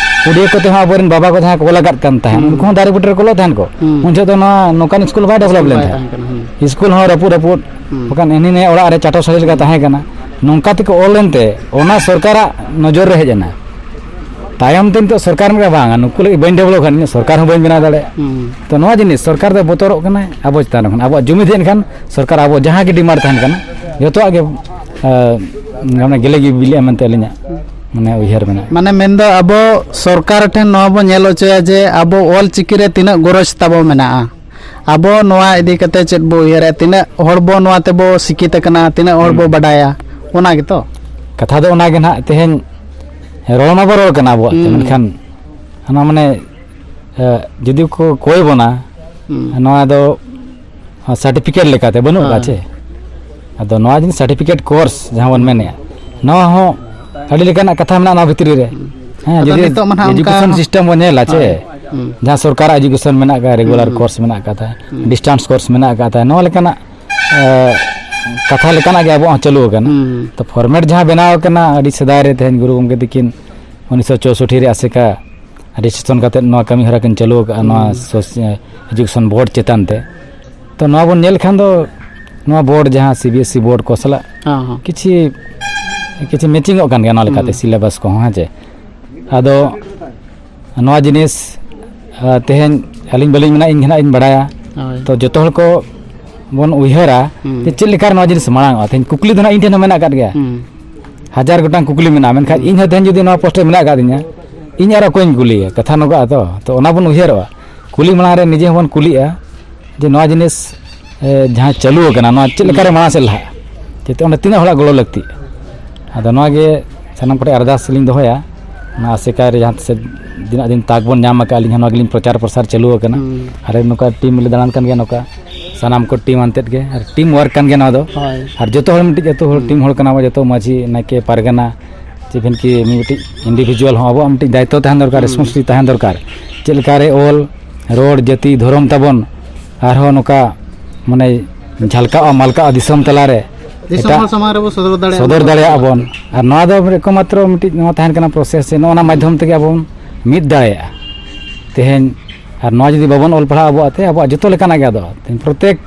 ᱩᱰᱤᱭᱟᱹ ᱠᱚᱛᱮ ᱦᱚᱸ ᱟᱵᱚᱨᱮᱱ ᱵᱟᱵᱟ ᱠᱚ ᱡᱟᱦᱟᱸᱭ ᱠᱚ ᱚᱞ ᱟᱠᱟᱫ ᱠᱟᱱ ᱛᱟᱦᱮᱸᱫ, ᱦᱩᱸ᱾ ᱩᱱᱠᱩ ᱦᱚᱸ ᱫᱟᱨᱮ ᱵᱩᱴᱟᱹ ᱨᱮᱠᱚ ᱚᱞᱚᱜ ᱛᱟᱦᱮᱸᱫ ᱠᱚ᱾ ᱦᱩᱸ᱾ ᱩᱱ ᱡᱚᱦᱚᱜ ᱫᱚ ᱱᱚᱣᱟ ᱱᱚᱝᱠᱟᱱ ᱥᱠᱩᱞ ᱵᱟᱭ ᱰᱮᱵᱷᱞᱚᱯ ᱞᱮᱱ ᱵᱟᱭ ᱛᱟᱦᱮᱸᱫ᱾ ᱛᱟᱦᱮᱸ ᱠᱟᱱᱟ, ᱦᱩᱸ᱾ ᱥᱠᱩᱞ ᱦᱚᱸ ᱨᱟᱹᱯᱩᱫ ᱨᱟᱹᱯᱩᱫ, ᱦᱩᱸ᱾ ᱵᱟᱠᱷᱟᱱ ᱦᱟᱹᱱᱤ ᱱᱟᱹᱭ ᱚᱲᱟᱜ ᱨᱮ ᱪᱟᱴᱚ ᱥᱟᱹᱲᱤ ᱞᱮᱠᱟ ᱛᱟᱦᱮᱸ ᱠᱟᱱᱟ᱾ ᱱᱚᱝᱠᱟ ᱛᱮᱠᱚ ᱚᱞ ᱞᱮᱱᱛᱮ ᱚᱱᱟ ᱥᱚᱨᱠᱟᱨᱟᱜ ᱱᱚᱡᱚᱨ ᱨᱮ ᱦᱮᱡ ᱮᱱᱟ᱾ ᱛᱟᱭᱚᱢ ᱛᱮ ᱱᱤᱛᱚᱜ ᱥᱚᱨᱠᱟᱨ ᱢᱮᱱᱟ, "ᱵᱟᱝ, ᱱᱩᱠᱩ ᱞᱟᱹᱜᱤᱫ ᱵᱟᱹᱧ ᱰᱮᱵᱷᱞᱚᱯ ᱠᱷᱟᱱ ᱤᱧᱟᱹᱜ ᱥᱚᱨᱠᱟᱨ ᱦᱚᱸ ᱵᱟᱹᱧ ᱵᱮᱱᱟᱣ ᱫᱟᱲᱮᱭᱟᱜᱼᱟ᱾" ᱦᱩᱸ᱾ ᱛᱚ ᱱᱚᱣᱟ ᱡᱤᱱᱤᱥ ᱥᱚᱨᱠᱟᱨ ᱫᱚ ᱵᱚᱛᱚᱨᱚᱜ ᱠᱟᱱᱟᱭ ᱟᱵᱚ ᱪᱮᱛᱟᱱ ᱨᱮ᱾ ᱠᱷᱟᱱ ᱟᱵᱚᱣᱟᱜ ᱡᱩᱢᱤᱫ ᱦᱮᱡ ᱮᱱᱠᱷᱟᱱ ᱥᱚᱨᱠᱟᱨ ᱟᱵᱚ ᱡᱟᱦᱟᱸ ᱜᱮ ᱰᱤᱢᱟᱱᱰ ᱛᱟᱦᱮᱱ ᱠᱟᱱᱟ, ᱡᱚᱛᱚᱣᱟᱜ ᱜᱮ, ᱟᱸ, ᱢᱟᱱᱮ ᱜᱮᱞᱮ ᱜᱮ ᱵᱤᱞᱤᱜᱼᱟ ᱢᱮᱱᱛᱮ ᱟᱹᱞᱤᱧᱟᱜ ᱢᱟᱱᱮ ᱩᱭᱦᱟᱹᱨ ᱢᱮᱱᱟᱜᱼᱟ᱾ ᱢᱟᱱᱮ ᱢᱮᱱᱫᱚ ᱟᱵᱚ ᱥᱚᱨᱠᱟᱨ ᱴᱷᱮᱱ ᱱᱚᱣᱟ ᱵᱚᱱ ᱧᱮᱞ ᱦᱚᱪᱚᱭᱟ ᱡᱮ ᱟᱵᱚ ᱚᱞ ᱪᱤᱠᱤ ᱨᱮ ᱛᱤᱱᱟᱹᱜ ᱜᱚᱨᱚᱡᱽ ᱛᱟᱵᱚ ᱢᱮᱱᱟᱜᱼᱟ, ᱟᱵᱚ ᱱᱚᱣᱟ ᱤᱫᱤ ᱠᱟᱛᱮ ᱪᱮᱫ ᱵᱚ ᱩᱭᱦᱟᱹᱨᱟ, ᱛᱤᱱᱟᱹᱜ ᱦᱚᱲ ᱵᱚ ᱱᱚᱣᱟ ᱛᱮᱵᱚ ᱥᱤᱠᱷᱤᱛ ᱟᱠᱟᱱᱟ, ᱛᱤᱱᱟᱹᱜ ᱦᱚᱲ ᱵᱚ ᱦᱩᱸ᱾ ᱵᱟᱰᱟᱭᱟ, ᱚᱱᱟ ᱜᱮᱛᱚ? ᱠᱟᱛᱷᱟ ᱫᱚ ᱚᱱᱟ ᱜᱮ ᱱᱟᱦᱟᱜ ᱛᱮᱦᱮᱧ ᱨᱚᱲ ᱢᱟᱵᱚ ᱨᱚᱲ ᱠᱟᱱᱟ ᱟᱵᱚᱣᱟᱜ ᱛᱮ, ᱦᱩᱸ᱾ ᱢᱮᱱᱠᱷᱟᱱ ᱚᱱᱟ ᱢᱟᱱᱮ, ᱮ, ᱡᱩᱫᱤ ᱠᱚ ᱠᱚᱭ ᱵᱚᱱᱟ, ᱦᱩᱸ᱾ ᱱᱚᱣᱟ ᱫᱚ ᱥᱟᱨᱴᱤᱯᱷᱤᱠᱮᱴ ᱞᱮᱠᱟᱛᱮ ᱵᱟᱹᱱᱩᱜ ᱟᱠᱟᱫ ᱦᱳᱭ᱾ ᱪᱮ? ᱟᱫᱚ ᱱᱚᱣᱟ ᱡᱤᱱᱤᱥ ᱥᱟᱨᱴᱤᱯᱷᱤᱠᱮᱴ ᱠᱳᱨᱥ ᱡᱟᱦᱟᱸ ᱵᱚᱱ ᱢᱮᱱᱮᱫᱼᱟ, ᱱᱚᱣᱟ ᱦᱚᱸ ᱟᱹᱰᱤ ᱞᱮᱠᱟᱱᱟᱜ ᱠᱟᱛᱷᱟ ᱢᱮᱱᱟᱜᱼᱟ ᱱᱚᱣᱟ ᱵᱷᱤᱛᱨᱤ ᱨᱮ᱾ ᱦᱩᱸ᱾ ᱦᱮᱸ, ᱟᱫᱚ ᱡᱩᱫᱤ ᱱᱤᱛᱚᱜ ᱢᱟ ᱱᱟᱦᱟᱜ ᱚᱱᱠᱟ ᱮᱡᱩᱠᱮᱥᱚᱱ ᱦᱚᱸ ᱥᱤᱥᱴᱮᱢ ᱵᱚᱱ ᱧᱮᱞᱟ ᱪᱮ, ᱦᱳᱭ᱾ ᱦᱩᱸ᱾ ᱡᱟᱦᱟᱸ ᱥᱚᱨᱠᱟᱨᱟᱜ ᱮᱡᱩᱠᱮᱥᱚᱱ ᱢᱮᱱᱟᱜ ᱟᱠᱟᱫ, ᱨᱮᱜᱩᱞᱟᱨ ᱦᱩᱸ᱾ ᱠᱳᱨᱥ ᱢᱮᱱᱟᱜ ᱟᱠᱟᱫᱟ, ᱦᱩᱸ᱾ ᱰᱤᱥᱴᱟᱱᱥ ᱠᱳᱨᱥ ᱢᱮᱱᱟᱜ ᱟᱠᱟᱫᱟ, ᱱᱚᱣᱟ ᱞᱮᱠᱟᱱᱟᱜ, ᱮ, ᱠᱟᱛᱷᱟ ᱞᱮᱠᱟᱱᱟᱜ ᱜᱮ ᱟᱵᱚᱣᱟᱜ ᱦᱚᱸ ᱪᱟᱹᱞᱩ ᱟᱠᱟᱱᱟ᱾ ᱦᱩᱸ᱾ ᱛᱚ ᱯᱷᱚᱨᱢᱮᱴ ᱡᱟᱦᱟᱸ ᱵᱮᱱᱟᱣ ᱟᱠᱟᱱᱟ ᱟᱹᱰᱤ ᱥᱮᱫᱟᱭ ᱨᱮ, ᱛᱮᱦᱮᱧ ᱜᱩᱨᱩ ᱜᱚᱢᱠᱮ ᱛᱤᱠᱤᱱ ᱩᱱᱤᱥᱥᱚ ᱪᱳᱥᱳᱴᱴᱤ ᱨᱮ ᱟᱥᱮᱠᱟ ᱨᱮᱡᱤᱥᱴᱨᱮᱥᱚᱱ ᱠᱟᱛᱮᱫ ᱱᱚᱣᱟ ᱠᱟᱹᱢᱤ ᱦᱚᱨᱟ ᱠᱤᱱ ᱪᱟᱹᱞᱩ ᱟᱠᱟᱫᱼᱟ, ᱱᱚᱣᱟ ᱦᱩᱸ᱾ ᱥᱳᱥ-, ᱮᱡᱩᱠᱮᱥᱚᱱ ᱵᱳᱨᱰ ᱪᱮᱛᱟᱱ ᱛᱮ᱾ ᱛᱚ ᱱᱚᱣᱟ ᱵᱚᱱ ᱧᱮᱞ ᱠᱷᱟᱱ ᱫᱚ ᱱᱚᱣᱟ ᱵᱳᱨᱰ ᱡᱟᱦᱟᱸ C B S E board ᱠᱚ ᱥᱟᱞᱟᱜ ᱦᱚᱸ, ᱦᱚᱸ᱾ ᱠᱤᱪᱷᱤ, ᱠᱤᱪᱷᱤ ᱢᱮᱪᱤᱝᱚᱜ ᱠᱟᱱ ᱜᱮᱭᱟ ᱱᱚᱣᱟ ᱞᱮᱠᱟᱛᱮ ᱦᱩᱸ᱾ ᱥᱤᱞᱮᱵᱟᱥ ᱠᱚᱦᱚᱸ, ᱦᱮᱸ ᱪᱮ? ᱟᱫᱚ ᱱᱚᱣᱟ ᱡᱤᱱᱤᱥ, ᱟ, ᱛᱮᱦᱮᱧ ᱟᱹᱞᱤᱧ ᱵᱟᱹᱞᱤᱧ ᱢᱮᱱᱟ, ᱤᱧ ᱜᱮ ᱱᱟᱦᱟᱜ ᱤᱧ ᱵᱟᱲᱟᱭᱟ᱾ ᱦᱳᱭ᱾ ᱛᱚ ᱡᱚᱛᱚ ᱦᱚᱲ ᱠᱚ ᱵᱚᱱ ᱩᱭᱦᱟᱹᱨᱟ ᱦᱩᱸ᱾ ᱡᱮ ᱪᱮᱫ ᱞᱮᱠᱟ ᱨᱮ ᱱᱚᱣᱟ ᱡᱤᱱᱤᱥ ᱢᱟᱲᱟᱝ ᱚᱜᱼᱟ᱾ ᱛᱮᱦᱮᱧ ᱠᱩᱠᱞᱤ ᱫᱚ ᱱᱟᱦᱟᱜ ᱤᱧ ᱴᱷᱮᱱ ᱦᱚᱸ ᱢᱮᱱᱟᱜ ᱟᱠᱟᱫ ᱜᱮᱭᱟ᱾ ᱦᱩᱸ᱾ ᱦᱟᱡᱟᱨ ᱜᱚᱴᱟᱝ ᱠᱩᱠᱞᱤ ᱢᱮᱱᱟᱜᱼᱟ, ᱢᱮᱱᱠᱷᱟᱱ ᱦᱩᱸ᱾ ᱤᱧ ᱦᱚᱸ ᱛᱮᱦᱮᱧ ᱡᱩᱫᱤ ᱱᱚᱣᱟ ᱯᱳᱥᱴ ᱨᱮ ᱢᱮᱱᱟᱜ ᱟᱠᱟᱫᱤᱧᱟ, ᱤᱧ ᱟᱨ ᱚᱠᱚᱭᱤᱧ ᱠᱩᱞᱤᱭᱮᱭᱟ? ᱠᱟᱛᱷᱟ ᱱᱚᱝᱠᱟ ᱛᱚ᱾ ᱛᱚ ᱚᱱᱟ ᱵᱚᱱ ᱩᱭᱦᱟᱹᱨᱚᱜᱼᱟ᱾ ᱠᱩᱞᱤ ᱢᱟᱲᱟᱝ ᱨᱮ ᱱᱤᱡᱮ ᱦᱚᱸᱵᱚᱱ ᱠᱩᱞᱤᱜᱼᱟ ᱡᱮ ᱱᱚᱣᱟ ᱡᱤᱱᱤᱥ, ᱮ, ᱡᱟᱦᱟᱸ ᱪᱟᱹᱞᱩ ᱟᱠᱟᱱᱟ, ᱱᱚᱣᱟ ᱪᱮᱫ ᱞᱮᱠᱟ ᱨᱮ ᱢᱟᱲᱟᱝ ᱥᱮᱫ ᱞᱟᱦᱟᱜᱼᱟ? ᱡᱟᱛᱮ ᱚᱸᱰᱮ ᱛᱤᱱᱟᱹᱜ ᱦᱚᱲᱟᱜ ᱜᱚᱲᱚ ᱞᱟᱹᱠᱛᱤᱜᱼᱟ? ᱟᱫᱚ ᱱᱚᱣᱟ ᱜᱮ ᱥᱟᱱᱟᱢ ᱠᱚᱴᱷᱮᱱ ᱟᱨᱫᱟᱥ ᱞᱤᱧ ᱫᱚᱦᱚᱭᱟ, ᱚᱱᱟ ᱟᱥᱮᱠᱟ ᱨᱮ ᱡᱟᱦᱟᱸ ᱛᱤᱥ ᱛᱤᱱᱟᱹᱜ ᱫᱤᱱ ᱛᱟᱠ ᱵᱚᱱ ᱧᱟᱢ ᱟᱠᱟᱫᱼᱟ, ᱟᱹᱞᱤᱧ ᱦᱚᱸ ᱱᱚᱣᱟ ᱜᱮᱞᱤᱧ ᱯᱨᱚᱪᱟᱨ ᱯᱨᱚᱥᱟᱨ ᱪᱟᱹᱞᱩ ᱟᱠᱟᱱᱟ᱾ ᱦᱩᱸ᱾ ᱟᱨ ᱱᱚᱝᱠᱟ ᱴᱤᱢ ᱞᱮ ᱫᱟᱬᱟᱱ ᱠᱟᱱ ᱜᱮᱭᱟ, ᱱᱚᱝᱠᱟ ᱥᱟᱱᱟᱢ ᱠᱚ ᱴᱤᱢ ᱟᱱᱛᱮᱫ ᱜᱮ, ᱟᱨ ᱴᱤᱢ ᱣᱟᱨᱠ ᱠᱟᱱ ᱜᱮᱭᱟ ᱱᱚᱣᱟ ᱫᱚ᱾ ᱦᱳᱭ᱾ ᱟᱨ ᱡᱚᱛᱚ ᱦᱚᱲ ᱢᱤᱫᱴᱤᱡ ᱟᱹᱛᱩ ᱦᱚᱲ ᱦᱩᱸ᱾ ᱴᱤᱢ ᱦᱚᱲ ᱠᱟᱱᱟ ᱵᱚ, ᱡᱚᱛᱚ ᱢᱟᱹᱡᱷᱤ, ᱱᱟᱭᱠᱮ, ᱯᱟᱨᱜᱟᱱᱟ, ᱪᱮᱫ ᱵᱮᱱ ᱠᱤ ᱢᱤᱫᱴᱤᱡ ᱤᱱᱰᱤᱵᱷᱤᱡᱩᱣᱟᱞ ᱦᱚᱸ ᱟᱵᱚᱣᱟᱜ ᱢᱤᱫᱴᱤᱡ ᱫᱟᱭᱤᱛᱛᱚ ᱛᱟᱦᱮᱱ ᱫᱚᱨᱠᱟᱨ, ᱦᱩᱸ᱾ ᱨᱮᱥᱯᱚᱱᱥᱤᱵᱤᱞᱤᱴᱤ ᱛᱟᱦᱮᱱ ᱫᱚᱨᱠᱟᱨ᱾ ᱪᱮᱫ ᱞᱮᱠᱟ ᱨᱮ ᱚᱞ, ᱨᱚᱲ, ᱡᱟᱹᱛᱤ, ᱫᱷᱚᱨᱚᱢ ᱛᱟᱵᱚᱱ ᱟᱨᱦᱚᱸ ᱱᱚᱝᱠᱟ ᱢᱟᱱᱮ ᱡᱷᱟᱞᱠᱟᱜᱼᱟ, ᱢᱟᱞᱠᱟᱜᱼᱟ ᱫᱤᱥᱚᱢ ᱛᱟᱞᱟᱨᱮ, ᱫᱤᱥᱚᱢ ᱮᱴᱟᱜ ᱦᱚᱲ ᱥᱟᱢᱟᱝ ᱨᱮᱵᱚ ᱥᱚᱫᱚᱨ ᱫᱟᱲᱮᱭᱟᱜᱼᱟ᱾ ᱥᱚᱫᱚᱨ ᱫᱟᱲᱮᱭᱟᱜᱼᱟ ᱵᱚᱱ᱾ ᱟᱨ ᱱᱚᱣᱟ ᱫᱚ ᱮᱠᱢᱟᱛᱨᱚ ᱢᱤᱫᱴᱤᱡ ᱱᱚᱣᱟ ᱛᱟᱦᱮᱱ ᱠᱟᱱᱟ ᱯᱨᱚᱥᱮᱥ, ᱥᱮ ᱱᱚᱜᱼᱚ ᱱᱟ ᱢᱟᱫᱽᱫᱷᱚᱢ ᱛᱮᱜᱮ ᱟᱵᱚ ᱵᱚᱱ ᱢᱤᱫ ᱫᱟᱲᱮᱭᱟᱜᱼᱟ᱾ ᱛᱮᱦᱮᱧ ᱟᱨ ᱱᱚᱣᱟ ᱡᱩᱫᱤ ᱵᱟᱵᱚᱱ ᱚᱞ ᱯᱟᱲᱦᱟᱣ ᱟᱵᱚᱣᱟᱜ ᱛᱮ, ᱟᱵᱚᱣᱟᱜ ᱡᱚᱛᱚ ᱞᱮᱠᱟᱱᱟᱜ ᱜᱮ ᱟᱫᱚᱜᱼᱟ᱾ ᱛᱮᱦᱮᱧ ᱯᱨᱚᱛᱮᱠ,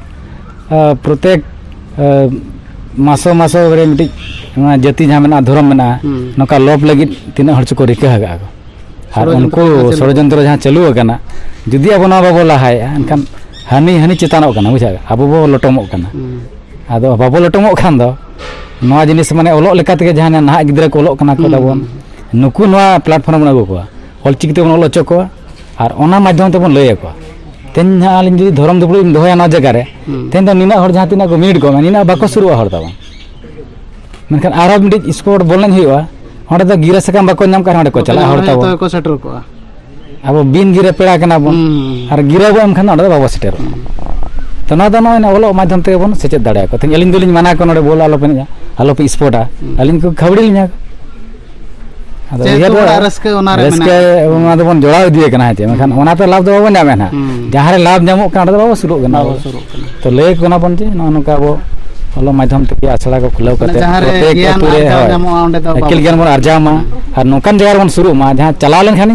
ᱟ, ᱯᱨᱚᱛᱮᱠ, ᱟ, ᱢᱟᱥᱚ ᱢᱟᱥᱚ ᱨᱮ ᱢᱤᱫᱴᱤᱡ ᱱᱚᱣᱟ ᱡᱟᱹᱛᱤ ᱡᱟᱦᱟᱸ ᱢᱮᱱᱟᱜᱼᱟ, ᱫᱷᱚᱨᱚᱢ ᱢᱮᱱᱟᱜᱼᱟ, ᱦᱩᱸ᱾ ᱱᱚᱝᱠᱟ ᱞᱚᱯ ᱞᱟᱹᱜᱤᱫ ᱛᱤᱱᱟᱹᱜ ᱦᱚᱲ ᱪᱚᱠᱚ ᱨᱤᱠᱟᱹ ᱟᱠᱟᱫᱼᱟ ᱠᱚ᱾ ᱟᱨ ᱥᱚᱲᱚᱡᱚᱱᱛᱨᱚ ᱩᱱᱠᱩ ᱡᱟᱦᱟᱸ ᱪᱟᱹᱞᱩ ᱥᱚᱲᱚᱡᱚᱱᱛᱨᱚ ᱡᱟᱦᱟᱸ ᱪᱟᱹᱞᱩ ᱟᱠᱟᱱᱟ, ᱡᱩᱫᱤ ᱟᱵᱚ ᱱᱚᱣᱟ ᱵᱟᱵᱚ ᱞᱟᱦᱟᱭᱮᱫᱼᱟ, ᱮᱱᱠᱷᱟᱱ ᱦᱟᱹᱱᱤ, ᱦᱟᱹᱱᱤ ᱪᱮᱛᱟᱱᱚᱜ ᱠᱟᱱᱟ, ᱵᱩᱡᱷᱟᱹᱣ? ᱟᱵᱚ ᱵᱚ ᱞᱚᱴᱚᱢᱚᱜ ᱠᱟᱱᱟ᱾ ᱦᱩᱸ᱾ ᱟᱫᱚ ᱵᱟᱵᱚ ᱞᱚᱴᱚᱢᱚᱜ ᱠᱷᱟᱱ ᱫᱚ ᱱᱚᱣᱟ ᱡᱤᱱᱤᱥ ᱢᱟᱱᱮ ᱚᱞᱚᱜ ᱞᱮᱠᱟ ᱛᱮᱜᱮ ᱡᱟᱦᱟᱸ ᱱᱟᱦᱟᱜ ᱜᱤᱫᱽᱨᱟᱹ ᱠᱚ ᱚᱞᱚᱜ ᱠᱟᱱᱟ ᱠᱚ ᱦᱩᱸ᱾ ᱛᱟᱵᱚᱱ, ᱱᱩᱠᱩ ᱱᱚᱣᱟ ᱯᱞᱟᱴᱯᱷᱚᱨᱢ ᱵᱚᱱ ᱟᱹᱜᱩ ᱠᱚᱣᱟ, ᱚᱞᱪᱤᱠᱤ ᱛᱮᱵᱚᱱ ᱚᱞ ᱦᱚᱪᱚ ᱠᱚᱣᱟ, ᱟᱨ ᱚᱱᱟ ᱢᱟᱫᱽᱫᱷᱚᱢ ᱛᱮᱵᱚᱱ ᱞᱟᱹᱭ ᱟᱠᱚᱣᱟ᱾ ᱛᱮᱦᱮᱧ ᱦᱟᱸᱜ ᱟᱹᱞᱤᱧ ᱡᱩᱫᱤ ᱫᱷᱚᱨᱚᱢ ᱫᱩᱯᱲᱩᱵ ᱞᱤᱧ ᱫᱚᱦᱚᱭᱟ ᱱᱚᱣᱟ ᱡᱟᱭᱜᱟ ᱨᱮ, ᱦᱩᱸ᱾ ᱛᱮᱦᱮᱧ ᱫᱚ ᱱᱤᱱᱟᱹᱜ ᱦᱚᱲ ᱡᱟᱦᱟᱸ ᱛᱤᱱᱟᱹᱜ ᱠᱚ ᱢᱤᱱᱤᱴ ᱠᱚᱜᱼᱟ, ᱱᱤᱱᱟᱹᱜ ᱵᱟᱠᱚ ᱥᱩᱨᱩᱜᱼᱟ ᱦᱚᱲ ᱛᱟᱵᱚᱱ᱾ ᱢᱮᱱᱠᱷᱟᱱ ᱟᱨᱦᱚᱸ ᱢᱤᱫᱴᱤᱡ ᱥᱯᱳᱨᱴ ᱵᱚᱞ ᱮᱱᱮᱡ ᱦᱩᱭᱩᱜᱼᱟ, ᱚᱸᱰᱮ ᱫᱚ ᱜᱤᱨᱟᱹ ᱥᱟᱠᱟᱢ ᱵᱟᱠᱚ ᱧᱟᱢ ᱠᱟᱜ ᱨᱮᱦᱚᱸ ᱚᱸᱰᱮ ᱠᱚ ᱪᱟᱞᱟᱜᱼᱟ ᱦᱚᱲ ᱚᱸᱰᱮ ᱛᱟᱵᱚᱱ᱾ ᱡᱚᱛᱚ ᱜᱮᱠᱚ ᱥᱮᱴᱮᱨ ᱠᱚᱜᱼᱟ᱾ ᱟᱵᱚ ᱵᱤᱱ ᱜᱤᱨᱟᱹ ᱯᱮᱲᱟ ᱠᱟᱱᱟ ᱵᱚᱱ, ᱦᱩᱸ᱾ ᱟᱨ ᱜᱤᱨᱟᱹ ᱵᱚ ᱮᱢ ᱠᱷᱟᱱ ᱫᱚ ᱚᱸᱰᱮ ᱫᱚ ᱵᱟᱵᱚ ᱥᱮᱴᱮᱨᱚᱜᱼᱟ᱾ ᱛᱚ ᱱᱚᱣᱟ ᱫᱚ ᱱᱚᱜᱼᱚᱭ ᱱᱚᱣᱟ ᱚᱞᱚᱜ ᱢᱟᱫᱽᱫᱷᱚᱢ ᱛᱮᱜᱮ ᱵᱚᱱ ᱥᱮᱪᱮᱫ ᱫᱟᱲᱮᱭᱟᱠᱚᱣᱟ᱾ ᱛᱮᱦᱮᱧ ᱟᱹᱞᱤᱧ ᱫᱚᱞᱤᱧ ᱢᱟᱱᱟ ᱠᱚᱣᱟ, ᱱᱚᱰᱮ ᱵᱚᱞ ᱟᱞᱚᱯᱮ ᱮᱱᱮᱡᱼᱟ, ᱟᱞᱚᱯᱮ ᱥᱯᱳᱨᱴᱟ, ᱦᱩᱸ᱾ ᱟᱹᱞᱤᱧ ᱠᱚ ᱠᱷᱟᱹᱵᱲᱤ ᱞᱤᱧᱟ᱾ ᱟᱫᱚ ᱡᱮᱦᱮᱛᱩ ᱩᱭᱦᱟᱹᱨ ᱫᱚ ᱦᱚᱲᱟᱜ ᱨᱟᱹᱥᱠᱟᱹ ᱚᱱᱟᱨᱮ ᱨᱟᱹᱥᱠᱟᱹ ᱢᱮᱱᱟᱜᱼᱟ᱾ ᱚᱱᱟ ᱫᱚᱵᱚᱱ ᱡᱚᱲᱟᱣ ᱤᱫᱤᱭᱮ ᱠᱟᱱᱟ, ᱦᱮᱸ ᱪᱮ? ᱢᱮᱱᱠᱷᱟᱱ ᱦᱩᱸ᱾ ᱚᱱᱟ ᱛᱮ ᱞᱟᱵᱷ ᱫᱚ ᱵᱟᱵᱚᱱ ᱧᱟᱢᱮᱫ ᱱᱟᱦᱟᱜ᱾ ᱦᱩᱸ᱾ ᱡᱟᱦᱟᱸ ᱨᱮ ᱞᱟᱵᱷ ᱧᱟᱢᱚᱜ ᱠᱟᱱᱟ, ᱚᱸᱰᱮ ᱫᱚ ᱵᱟᱵᱚ ᱥᱩᱨᱩᱜ ᱠᱟᱱᱟ᱾ ᱵᱟᱵᱚ ᱥᱩᱨᱩᱜ ᱠᱟᱱᱟ᱾ ᱛᱚ ᱞᱟᱹᱭ ᱟᱠᱚ ᱠᱟᱱᱟ ᱵᱚᱱ ᱡᱮ ᱱᱚᱜᱼᱚ ᱱᱚᱝᱠᱟ ᱟᱵᱚ ᱚᱞᱚᱜ ᱢᱟᱫᱽᱫᱷᱚᱢ ᱛᱮᱜᱮ ᱟᱥᱲᱟ ᱠᱚ ᱠᱷᱩᱞᱟᱹᱣ ᱢᱟᱱᱮ ᱠᱟᱛᱮ ᱡᱟᱦᱟᱸ ᱨᱮ ᱯᱨᱚᱛᱮᱠ ᱜᱮᱭᱟᱱ ᱟᱹᱛᱩ ᱨᱮ, ᱟᱨᱡᱟᱣ ᱦᱳᱭ, ᱧᱟᱢᱚᱜᱼᱟ, ᱚᱸᱰᱮ ᱫᱚ ᱟᱹᱠᱤᱞ ᱵᱟᱵᱚ ᱜᱮᱭᱟᱱ ᱵᱚᱱ ᱟᱨᱡᱟᱣ ᱢᱟ᱾ ᱟᱨ ᱱᱚᱝᱠᱟᱱ ᱡᱟᱭᱜᱟ ᱨᱮᱵᱚᱱ ᱥᱩᱨᱩᱜ ᱢᱟ, ᱡᱟᱦᱟᱸ ᱪᱟᱞᱟᱣ ᱞᱮᱱᱠᱷᱟᱱ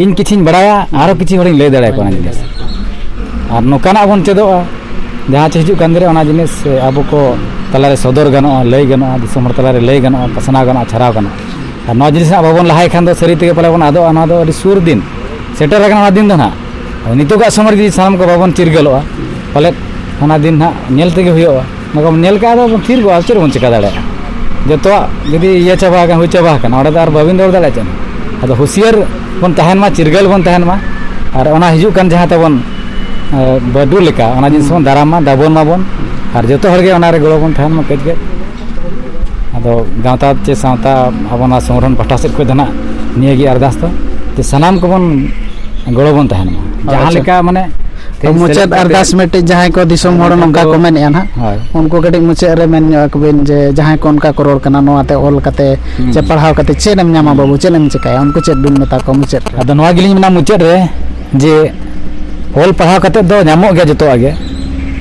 ᱤᱧ ᱠᱤᱪᱷᱤᱧ ᱵᱟᱲᱟᱭᱟ, ᱟᱨᱦᱚᱸ ᱠᱤᱪᱷᱤ ᱦᱚᱲᱤᱧ ᱞᱟᱹᱭ ᱫᱟᱲᱮᱭᱟᱠᱚᱣᱟ ᱚᱱᱟ ᱡᱤᱱᱤᱥ᱾ ᱟᱨ ᱱᱚᱝᱠᱟᱱᱟᱜ ᱵᱚᱱ ᱪᱮᱫᱚᱜᱼᱟ, ᱡᱟᱦᱟᱸ ᱪᱮ ᱦᱤᱡᱩᱜ ᱠᱟᱱ ᱫᱤᱱ ᱨᱮ ᱚᱱᱟ ᱡᱤᱱᱤᱥ ᱟᱵᱚ ᱠᱚ ᱛᱟᱞᱟᱨᱮ ᱥᱚᱫᱚᱨ ᱜᱟᱱᱚᱜᱼᱟ, ᱞᱟᱹᱭ ᱜᱟᱱᱚᱜᱼᱟ, ᱫᱤᱥᱚᱢ ᱦᱚᱲ ᱛᱟᱞᱟᱨᱮ ᱞᱟᱹᱭ ᱜᱟᱱᱚᱜᱼᱟ, ᱯᱟᱥᱱᱟᱣ ᱜᱟᱱᱚᱜᱼᱟ, ᱪᱷᱟᱨᱟᱣ ᱜᱟᱱᱚᱜᱼᱟ᱾ ᱟᱨ ᱱᱚᱣᱟ ᱡᱤᱱᱤᱥ ᱦᱟᱸᱜ ᱵᱟᱵᱚᱱ ᱞᱟᱦᱟᱭ ᱠᱷᱟᱱ ᱫᱚ ᱥᱟᱹᱨᱤ ᱛᱮᱜᱮ ᱯᱟᱞᱮ ᱵᱚᱱ ᱟᱫᱚᱜᱼᱟ᱾ ᱱᱚᱣᱟ ᱫᱚ ᱟᱹᱰᱤ ᱥᱩᱨ ᱫᱤᱱ ᱥᱮᱴᱮᱨ ᱟᱠᱟᱱᱟ, ᱚᱱᱟ ᱫᱤᱱ ᱫᱚ ᱱᱟᱦᱟᱜ᱾ ᱟᱫᱚ ᱱᱤᱛᱚᱜᱟᱜ ᱥᱚᱢᱚᱭ ᱨᱮ ᱡᱩᱫᱤ ᱥᱟᱱᱟᱢ ᱠᱚ ᱵᱟᱵᱚᱱ ᱪᱤᱨᱜᱟᱹᱞᱚᱜᱼᱟ, ᱯᱟᱞᱮᱫ ᱚᱱᱟ ᱫᱤᱱ ᱱᱟᱦᱟᱜ ᱧᱮᱞ ᱛᱮᱜᱮ ᱦᱩᱭᱩᱜᱼᱟ᱾ ᱚᱱᱟ ᱠᱚᱵᱚᱱ ᱧᱮᱞ ᱠᱟᱜᱼᱟ, ᱟᱫᱚ ᱵᱚᱱ ᱛᱷᱤᱨ ᱠᱚᱜᱼᱟ, ᱪᱮᱫ ᱵᱚᱱ ᱪᱤᱠᱟ ᱫᱟᱲᱮᱭᱟᱜᱼᱟ? ᱡᱚᱛᱚᱣᱟᱜ ᱡᱩᱫᱤ ᱤᱭᱟᱹ ᱪᱟᱵᱟ ᱟᱠᱟᱱ, ᱦᱩᱭ ᱪᱟᱵᱟ ᱟᱠᱟᱱᱟ, ᱚᱸᱰᱮ ᱫᱚ ᱟᱨ ᱵᱟᱹᱵᱤᱱ ᱫᱚᱦᱚ ᱫᱟᱲᱮᱭᱟᱜᱼᱟ ᱪᱮᱫ ᱦᱚᱸ᱾ ᱟᱫᱚ ᱦᱩᱸᱥᱤᱭᱟᱹᱨ ᱵᱚᱱ ᱛᱟᱦᱮᱱ ᱢᱟ, ᱪᱤᱨᱜᱟᱹᱞ ᱵᱚᱱ ᱛᱟᱦᱮᱱ ᱢᱟ, ᱟᱨ ᱚᱱᱟ ᱦᱤᱡᱩᱜ ᱠᱟᱱ ᱡᱟᱦᱟᱸ ᱛᱟᱵᱚᱱ, ᱮ, ᱵᱟᱹᱰᱩ ᱞᱮᱠᱟ, ᱚᱱᱟ ᱡᱤᱱᱤᱥ ᱵᱚᱱ ᱫᱟᱨᱟᱢ ᱢᱟ, ᱫᱟᱵᱚᱱ ᱢᱟᱵᱚᱱ, ᱟᱨ ᱡᱚᱛᱚ ᱦᱚᱲᱜᱮ ᱚᱱᱟᱨᱮ ᱜᱚᱲᱚ ᱵᱚᱱ ᱛᱟᱦᱮᱱ ᱢᱟ ᱠᱟᱹᱡ ᱠᱟᱹᱡ᱾ ᱟᱫᱚ ᱜᱟᱶᱛᱟ ᱪᱮ ᱥᱟᱶᱛᱟ, ᱟᱵᱚ ᱱᱚᱣᱟ ᱥᱚᱝᱜᱚᱴᱷᱚᱱ ᱯᱟᱦᱴᱟ ᱥᱮᱫ ᱠᱷᱚᱱ ᱫᱚ ᱱᱟᱜ ᱱᱤᱭᱟᱹᱜᱮ ᱟᱨᱫᱟᱥ ᱫᱚ, ᱡᱮ ᱥᱟᱱᱟᱢ ᱠᱚᱵᱚᱱ ᱜᱚᱲᱚ ᱵᱚᱱ ᱛᱟᱦᱮᱱ ᱢᱟ᱾ ᱟᱪᱪᱷᱟ᱾ ᱡᱟᱦᱟᱸ ᱞᱮᱠᱟ ᱢᱟᱱᱮ ᱛᱮᱦᱮᱧ ᱢᱩᱪᱟᱹᱫ ᱥᱮᱞᱮᱫ ᱠᱟᱛᱮ ᱟᱨᱫᱟᱥ ᱢᱤᱫᱴᱤᱡ ᱡᱟᱦᱟᱸᱭ ᱠᱚ ᱫᱤᱥᱚᱢ ᱦᱚᱲ ᱢᱮᱱᱠᱷᱟᱱ ᱱᱚᱝᱠᱟ ᱫᱚ ᱠᱚ ᱢᱮᱱᱮᱫᱼᱟ ᱱᱟᱦᱟᱜ, ᱦᱳᱭ᱾ ᱩᱱᱠᱩ ᱠᱟᱹᱴᱤᱡ ᱢᱩᱪᱟᱹᱫ ᱨᱮ ᱢᱮᱱ ᱧᱚᱜ ᱟᱠᱚᱵᱤᱱ ᱡᱮ ᱡᱟᱦᱟᱸᱭ ᱠᱚ ᱚᱱᱠᱟ ᱠᱚ ᱨᱚᱲ ᱠᱟᱱᱟ, ᱱᱚᱣᱟ ᱛᱮ ᱚᱞ ᱠᱟᱛᱮ ᱦᱩᱸ᱾ ᱪᱮ ᱯᱟᱲᱦᱟᱣ ᱠᱟᱛᱮ ᱪᱮᱫ ᱮᱢ ᱧᱟᱢᱟ ᱦᱩᱸ᱾ ᱵᱟᱹᱵᱩ, ᱪᱮᱫ ᱮᱢ ᱪᱮᱠᱟᱭᱟ? ᱩᱱᱠᱩ ᱪᱮᱫ ᱵᱤᱱ ᱢᱮᱛᱟ ᱠᱚᱣᱟ ᱢᱩᱪᱟᱹᱫ ᱨᱮ? ᱟᱫᱚ ᱱᱚᱣᱟ ᱜᱮᱞᱤᱧ ᱢᱮᱱᱟ ᱢᱩᱪᱟᱹᱫ ᱨᱮ, ᱡᱮ ᱚᱞ ᱯᱟᱲᱦᱟᱣ ᱠᱟᱛᱮ ᱫᱚ ᱧᱟᱢᱚᱜ ᱜᱮᱭᱟ ᱡᱚᱛᱚᱣᱟᱜ ᱜᱮ,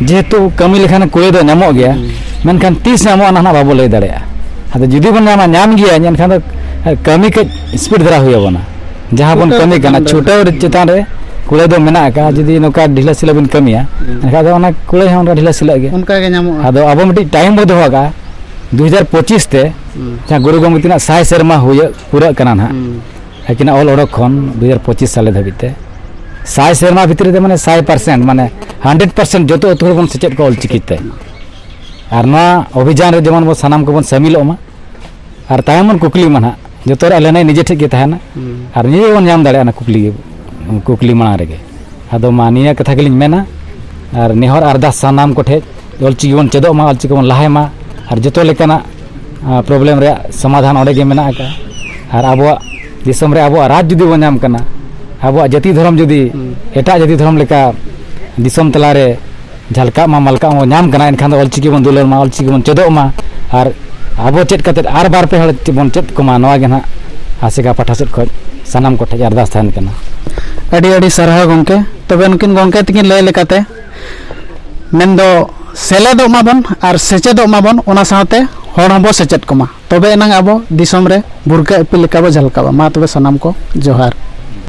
ᱡᱮᱦᱮᱛᱩ ᱠᱟᱹᱢᱤ ᱞᱮᱠᱷᱟᱱ ᱠᱩᱲᱟᱹᱭ ᱫᱚ ᱧᱟᱢᱚᱜ ᱜᱮᱭᱟ, ᱦᱩᱸ᱾ ᱢᱮᱱᱠᱷᱟᱱ ᱛᱤᱥ ᱧᱟᱢᱚᱜᱼᱟ, ᱚᱱᱟ ᱱᱟᱦᱟᱜ ᱵᱟᱵᱚ ᱞᱟᱹᱭ ᱫᱟᱲᱮᱭᱟᱜᱼᱟ᱾ ᱟᱫᱚ ᱡᱩᱫᱤ ᱵᱚᱱ ᱧᱟᱢᱟ, ᱧᱟᱢ ᱜᱮᱭᱟ, ᱮᱱᱠᱷᱟᱱ ᱫᱚ ᱠᱟᱹᱢᱤ ᱠᱟᱹᱡ ᱥᱯᱤᱰ ᱫᱷᱟᱨᱟ ᱦᱩᱭ ᱟᱵᱚᱱᱟ᱾ ᱡᱟᱦᱟᱸ ᱵᱚᱱ ᱪᱷᱩᱴᱟᱹᱣ ᱠᱟᱹᱢᱤ ᱪᱮᱛᱟᱱ ᱠᱟᱱᱟ, ᱨᱮ᱾ ᱪᱷᱩᱴᱟᱹᱣ ᱪᱮᱛᱟᱱ ᱨᱮ ᱠᱩᱲᱟᱹᱭ ᱫᱚ ᱢᱮᱱᱟᱜ ᱟᱠᱟᱫᱼᱟ᱾ ᱡᱩᱫᱤ ᱱᱚᱝᱠᱟ ᱰᱷᱤᱞᱟᱹ ᱥᱤᱞᱟᱹ ᱵᱤᱱ ᱠᱟᱹᱢᱤᱭᱟ, ᱦᱩᱸ᱾ ᱮᱱᱠᱷᱟᱱ ᱫᱚ ᱚᱱᱟ ᱠᱩᱲᱟᱹᱭ ᱦᱚᱸ ᱚᱱᱠᱟ ᱰᱷᱤᱞᱟᱹ ᱥᱤᱞᱟᱹᱜ ᱜᱮ᱾ ᱚᱱᱠᱟ ᱜᱮ ᱧᱟᱢᱚᱜᱼᱟ᱾ ᱟᱫᱚ ᱟᱵᱚ ᱢᱤᱫᱴᱤᱡ ᱴᱟᱭᱤᱢ ᱵᱚ ᱫᱚᱦᱚ ᱟᱠᱟᱫᱼᱟ, ᱦᱩᱸ᱾ ᱡᱟᱦᱟᱸ ᱜᱩᱨᱩ ᱜᱚᱢᱠᱮ ᱛᱤᱠᱤᱱᱟᱜ ᱥᱟᱭ ᱥᱮᱨᱢᱟ ᱦᱩᱭᱩᱜ, ᱯᱩᱨᱟᱹᱜ ᱠᱟᱱᱟ ᱱᱟᱦᱟᱜ᱾ ᱦᱩᱸ᱾ ᱟᱹᱠᱤᱱᱟᱜ ᱚᱞ ᱚᱰᱚᱠ ᱠᱷᱚᱱ ᱫᱩ ᱦᱟᱡᱟᱨ ᱯᱚᱸᱪᱤᱥ ᱥᱟᱞᱮ ᱫᱷᱟᱹᱵᱤᱡ ᱛᱮ ᱥᱟᱭ ᱥᱮᱨᱢᱟ ᱵᱷᱤᱛᱨᱤ ᱨᱮ, ᱢᱟᱱᱮ, ᱥᱟᱭ ᱯᱟᱨᱥᱮᱱᱴ, ᱢᱟᱱᱮ, ᱦᱟᱱᱰᱨᱮᱰ ᱯᱟᱨᱥᱮᱱᱴ ᱡᱚᱛᱚ ᱟᱹᱛᱩ ᱦᱚᱲ ᱵᱚᱱ ᱥᱮᱪᱮᱫ ᱠᱚᱣᱟ ᱚᱞᱪᱤᱠᱤ ᱛᱮ᱾ ᱟᱨ ᱱᱚᱣᱟ ᱚᱵᱷᱤᱡᱟᱱ ᱨᱮ ᱡᱮᱢᱚᱱ ᱵᱚᱱ ᱥᱟᱱᱟᱢ ᱠᱚᱵᱚᱱ ᱥᱟᱹᱢᱤᱞᱚᱜ ᱢᱟ᱾ ᱟᱨ ᱛᱟᱭᱚᱢ ᱵᱚᱱ ᱠᱩᱠᱞᱤ ᱢᱟ ᱱᱟᱦᱟᱜ, ᱡᱚᱛᱚ ᱨᱮᱭᱟᱜ ᱞᱟᱹᱱᱟᱹᱭ ᱱᱤᱡᱮ ᱴᱷᱮᱱ ᱜᱮ ᱛᱟᱦᱮᱱᱟ᱾ ᱦᱩᱸ᱾ ᱟᱨ ᱱᱤᱡᱮ ᱜᱮᱵᱚᱱ ᱧᱟᱢ ᱫᱟᱲᱮᱭᱟᱜᱼᱟ ᱚᱱᱟ ᱠᱩᱠᱞᱤ ᱜᱮ, ᱠᱩᱠᱞᱤ ᱢᱟᱲᱟᱝ ᱨᱮᱜᱮ᱾ ᱟᱫᱚ ᱢᱟ, ᱱᱤᱭᱟᱹ ᱠᱟᱛᱷᱟ ᱜᱮᱞᱤᱧ ᱢᱮᱱᱟ᱾ ᱟᱨ ᱱᱮᱦᱚᱨ ᱟᱨᱫᱟᱥ ᱥᱟᱱᱟᱢ ᱠᱚᱴᱷᱮᱱ, ᱚᱞᱪᱤᱠᱤ ᱵᱚᱱ ᱪᱮᱫᱚᱜ ᱢᱟ, ᱚᱞᱪᱤᱠᱤ ᱵᱚᱱ ᱞᱟᱦᱟᱭ ᱢᱟ᱾ ᱟᱨ ᱡᱚᱛᱚ ᱞᱮᱠᱟᱱᱟᱜ, ᱟ, ᱯᱨᱚᱵᱞᱮᱢ ᱨᱮᱭᱟᱜ ᱥᱚᱢᱟᱫᱷᱟᱱ ᱚᱸᱰᱮ ᱜᱮ ᱢᱮᱱᱟᱜ ᱟᱠᱟᱫᱼᱟ᱾ ᱟᱨ ᱟᱵᱚᱣᱟᱜ ᱫᱤᱥᱚᱢ ᱨᱮ ᱟᱵᱚᱣᱟᱜ ᱨᱟᱡᱽ ᱡᱩᱫᱤ ᱵᱚᱱ ᱧᱟᱢ ᱠᱟᱱᱟ, ᱟᱵᱚᱣᱟᱜ ᱡᱟᱹᱛᱤ ᱫᱷᱚᱨᱚᱢ ᱡᱩᱫᱤ ᱦᱩᱸ᱾ ᱮᱴᱟᱜ ᱡᱟᱹᱛᱤ ᱫᱷᱚᱨᱚᱢ ᱞᱮᱠᱟ ᱫᱤᱥᱚᱢ ᱛᱟᱞᱟᱨᱮ ᱡᱷᱟᱞᱠᱟᱜ ᱢᱟ, ᱢᱟᱞᱠᱟᱜ ᱢᱟ ᱵᱚᱱ ᱧᱟᱢ ᱠᱟᱱᱟ, ᱮᱱᱠᱷᱟᱱ ᱫᱚ ᱚᱞᱪᱤᱠᱤ ᱵᱚᱱ ᱫᱩᱞᱟᱹᱲ ᱢᱟ, ᱚᱞᱪᱤᱠᱤ ᱵᱚᱱ ᱪᱮᱫᱚᱜ ᱢᱟ᱾ ᱟᱨ ᱟᱵᱚ ᱪᱮᱫ ᱠᱟᱛᱮᱫ ᱟᱨ ᱵᱟᱨ ᱯᱮ ᱦᱚᱲ ᱵᱚᱱ ᱪᱮᱫ ᱠᱚᱢᱟ, ᱱᱚᱣᱟ ᱜᱮ ᱱᱟᱦᱟᱜ ᱟᱥᱮᱠᱟ ᱯᱟᱦᱴᱟ ᱥᱮᱫ ᱠᱷᱚᱱ ᱥᱟᱱᱟᱢ ᱠᱚᱴᱷᱮᱱ ᱟᱨᱫᱟᱥ ᱛᱟᱦᱮᱱ ᱠᱟᱱᱟ᱾ ᱟᱹᱰᱤ ᱟᱹᱰᱤ ᱥᱟᱨᱦᱟᱣ ᱜᱚᱢᱠᱮ᱾ ᱛᱚᱵᱮ ᱱᱩᱠᱤᱱ ᱜᱚᱢᱠᱮ ᱛᱟᱹᱠᱤᱱ ᱞᱟᱹᱭ ᱞᱮᱠᱟᱛᱮ, ᱢᱮᱱᱫᱚ ᱥᱮᱞᱮᱫᱚᱜ ᱢᱟᱵᱚᱱ ᱟᱨ ᱥᱮᱪᱮᱫᱚᱜ ᱢᱟᱵᱚᱱ, ᱚᱱᱟ ᱥᱟᱶᱛᱮ ᱦᱚᱲ ᱦᱚᱸᱵᱚ ᱥᱮᱪᱮᱫ ᱠᱚᱢᱟ, ᱛᱚᱵᱮ ᱮᱱᱟᱝ ᱟᱵᱚ ᱫᱤᱥᱚᱢ ᱨᱮ ᱵᱷᱩᱨᱠᱟᱹ ᱤᱯᱤᱞ ᱞᱮᱠᱟ ᱵᱚ ᱡᱷᱟᱞᱠᱟᱜᱼᱟ᱾ ᱢᱟ ᱛᱚᱵᱮ ᱥᱟᱱᱟᱢ ᱠᱚ ᱡᱚᱦᱟᱨ᱾